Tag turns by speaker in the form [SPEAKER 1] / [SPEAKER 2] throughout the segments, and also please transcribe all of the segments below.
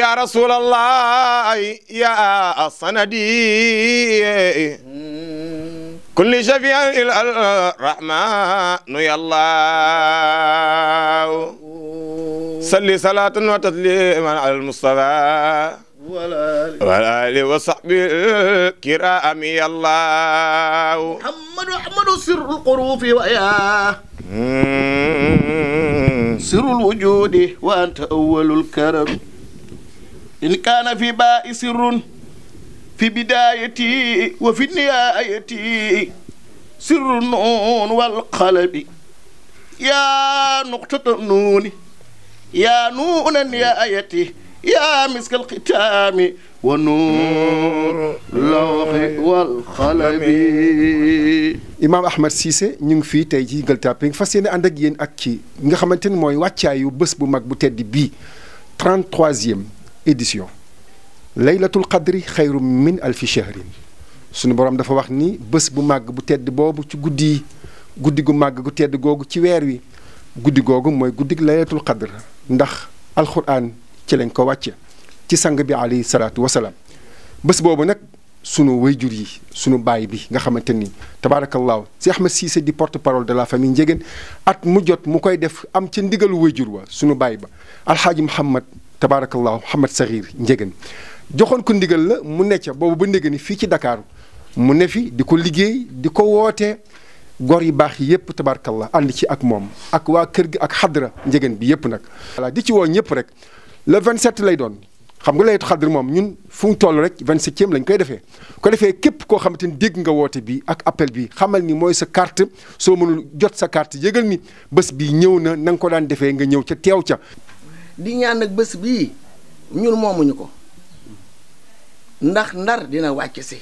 [SPEAKER 1] يا رسول الله يا صندي كل شفيع الرحمن يا الله صل صلاة وتسليما على المصطفى والآل وصحبه الكرام يا الله
[SPEAKER 2] محمد سر القروف وياه سر الوجود وأنت أول الكرم إن كان في باء سر في بدايتي وفي نهايتي سر النون والقلب يا نقطة النون يا نون النهاية يا مسك الختام ونور اللوح والقلم.
[SPEAKER 3] Imam Ahmed Cissé ñu ngi fii tey ci Gueule Tapée fas yéene ànd ak yéen ak ci nga xamante ni mooy wàccaayu bés bu mag bu tedd bii 33e édition laylatul qadri xayru min alfi shahrin suñu borom dafa wax ni bés bu màgg bu tedd boobu ci guddi gu màgg gu tedd googu ci weer wi guddi googu mooy guddig laylatul qadr ndax alquran ci lañ ko wàcce ci sang bi alayhi salaatu wasalaam bés boobu nag sunu wayjur yi sunu baay bi nga xamante ni tabaarakallaahu si Ahmed Cissé di porte parole de la famille Ndiéguène at mu jot mu koy def am ca ndigalu wayjur wa sunu baay ba alxaaji Mouhamad tabaarakallaahu Mouhamad Saxiir Ndiéguène joxoon ko ndigal la mu ne ca boobu ba Ndiéguène fii ci Dakar mu ne fi di ko liggéey di ko woote gor yi baax yi yëpp tabaarakallaahu ànd ci ak moom ak waa kër gi ak xadra Ndiéguène bi yëpp nag. voilà di ci woo ñëpp rek le 27 lay doon. xam nga laylatul xadr moom ñun fu mu toll rek 27e lañ koy defee ko defee képp koo xamante ni dégg nga woote bi ak appel bi xamal ni mooy sa carte soo mënul jot sa carte yëgal ni bés bi ñëw na na nga ko daan defee nga ñëw ca teew ca.
[SPEAKER 2] di ñaan nag bés bii ñun moomuñu ko ndax Ndar dina wàcc si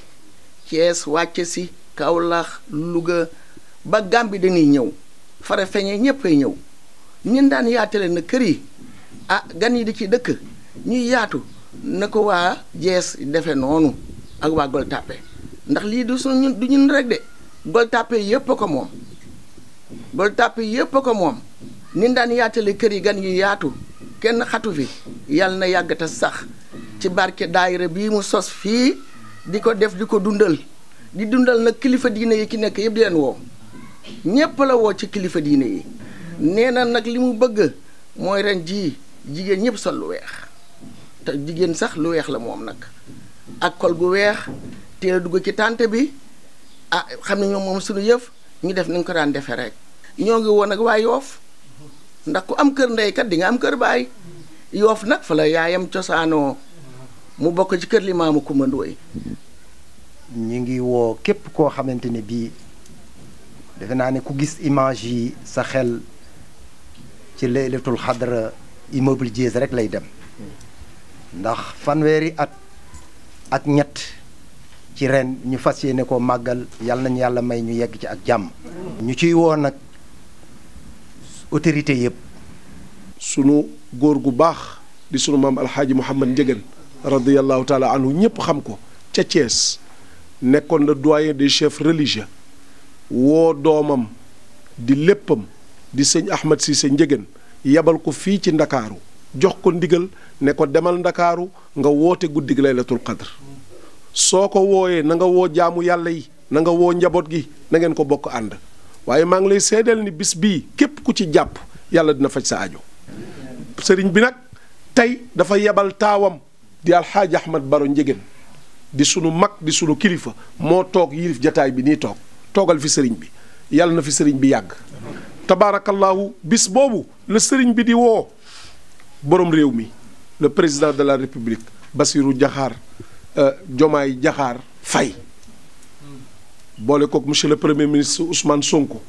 [SPEAKER 2] Thiès wàcc si Kaolack Louga ba Gàmbi dañuy ñëw Farafeñe ñëpp ay ñëw ñun daan yaatale na kër yi gan yi di ci dëkk. ñuy yaatu na ko waa Jees defe noonu ak waa Gueule Tapée ndax lii du suñu du ñun rek de Gueule Tapée yëpp a ko moom Gueule Tapée yëpp a ko moom nin daan yaatale kër yi gan yu yaatu kenn xatu fi yàlla na yàggata sax ci barke daayira bii mu sos fii di ko def di ko dundal di dundal nag kilifa diine yi ki nekk yëpp di leen woo ñépp la woo ci kilifa diine yi nee na nag li mu bëgg mooy ren jii jigéen ñëpp sol lu weex te jigéen sax lu weex la moom nag ak kol gu weex teel a dugg ci tànt bi xam ne ñoom moom suñu yëf ñu def nañ ko daan defee rek ñoo ngi woon ak waa Yoof ndax ku am kër ndeykat di nga am kër baay Yoof nag fa la yaayam cosaanoo mu bokk ci kër Limaamu Kumba Ndooy
[SPEAKER 4] ñu ngi woo képp koo xamante ne bii defe naa ne ku gis image yi sa xel ci laylatul xadra immeuble Diez rek lay dem ndax fanweeri at ak ñett ci ren ñu fas yéene ko màggal yàlla nañu yàlla may ñu yegg ci ak jàmm. ñu ciy woo nag autorité yëpp.
[SPEAKER 5] sunu góor gu baax di sunu maam alxaaji Mouhamad Ndiéguène radiyallahu taala anhu ñëpp xam ko ca Thiès nekkoon na doyen des chefs religieux woo doomam di léppam di sëñ Ahmed Cissé Ndiéguène yabal ko fii ci Ndakaaru jox ko ndigal ne ko demal Ndakaaru nga woote guddig laylatul qadr soo ko wooyee na nga woo jaamu yàlla yi na nga woo njaboot gi na ngeen ko bokk ànd waaye maa ngi lay seedeel ni bis bii képp ku ci jàpp yàlla dina faj sa aajo. sëriñ bi nag tey dafa yebal taawam di alxaaji Ahmad Baro Ndiéguène di sunu mag di sunu kilifa moo toog yilif jataay bi nii toogal fi sëriñ bi yàlla na fi sëriñ bi yàgg. tabaarakallahu bis boobu la sëriñ bi di woo borom réew mi le président de la république Bassirou Diomaye Diakhar Faye boole kook monsieur le premier ministre Ousmane Sonko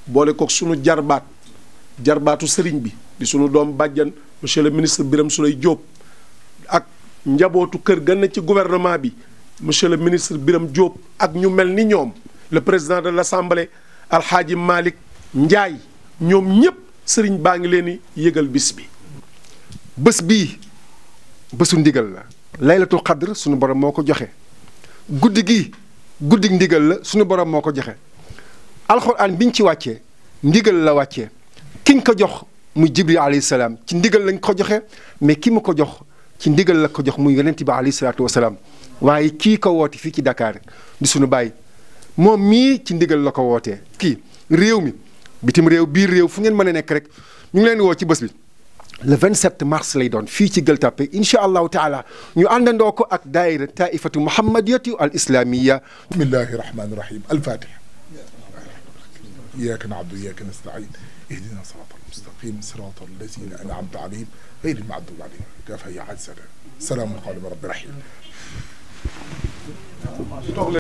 [SPEAKER 5] boole kook sunu jarbaatu sëriñ bi di sunu doom bàjjan monsieur le ministre Birame Souleye Diop ak njabootu kër ga ne ci gouvernement bi monsieur le ministre Birame Diop ak ñu mel ni ñoom le président de l'assemblée Alxaaji Malick Ndiaye ñoom ñépp sëriñ baa ngi leen di yëgal bis bi.
[SPEAKER 3] bés bii bésu ndigal la laylatul xadr suñu borom moo ko joxe guddi gi guddi ndigal la suñu borom moo ko joxe alxuraan biñ ci wàccee ndigal la wàccee kiñ ko jox muy jibril alayhi salaam ci ndigal lañ ko joxe mais ki mu ko jox ci ndigal la ko jox muy yonent bi alayhi salaatu wasalaam waaye kii ko woote fii ci Dakar di sunu baay moom mii ci ndigal la ko wootee kii réew mi bitim réew biir réew fu ngeen mën a nekk rek ñu ngi leen woo ci bés bi le 27 mars lay doon fii ci Gueule Tapée incha allahu taala ñu àndandoo ko ak daayira taifatu muhammadiyatu al islamiya.
[SPEAKER 6] bismillahi rahmani rahim alfatiha. iyyaka na'budu wa iyyaka nasta'in ihdina siratal mustaqim siratal lazina an'amta alayhim ghayril maghdubi alayhim kafaya salaamun qawlan min rabbir rahim.